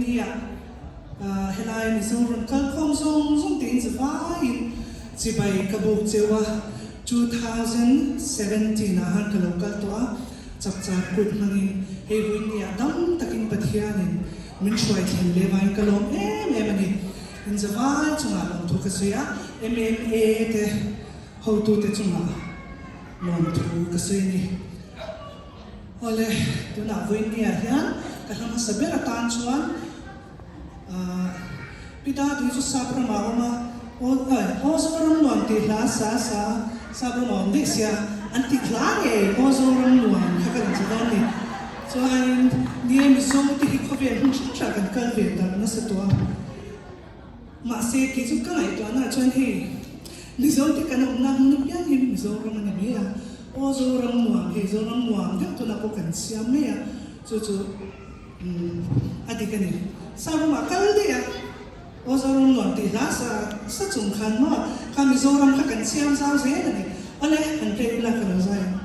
niah helai Mizo rawn kal khawm zawng zawng tein zavaiin chibai ka buk cheu a, 2017 ah han ka lo kal tawh a, chakchar kut hmangin hei vawiin niah dam takin Pathianin min hruai thlen leh vangin ka lawm em em a ni. In zavai chungah lawmthu ka sawi a, MMA te hotute chungah lawmthu ka sawi a ni. Awle, tunah vawiinniah hian ka hla hmasa ber atan chuan ahh Pi Dadui chu sap ramah a awm a, aw aw Zoram nuam tih hla sa sa sap ramah a awm daih sia, an tih hla ngei aw Zoram nuam kha ka rawn che dawn a ni. Chuanin ni e Mizo te hi khawvel hmun hrang hrang kan kal ve darh nasa tawh a. Mahse, kei chu ka ngaihtuahna chuan hei Mizote kan awmna hmun apiang hi Mizoram a ni mai a, aw Zoram nuam hei Zoram nuam deuh tunah pawh kan siam mai a, chu chu a dik a ni. Saramah kal daih a, aw Zoram nuam tih hla sa sa chung khan maw kha Mizoram kha kan siam zau zel a ni. Awle, han play ula ka lo zai ang.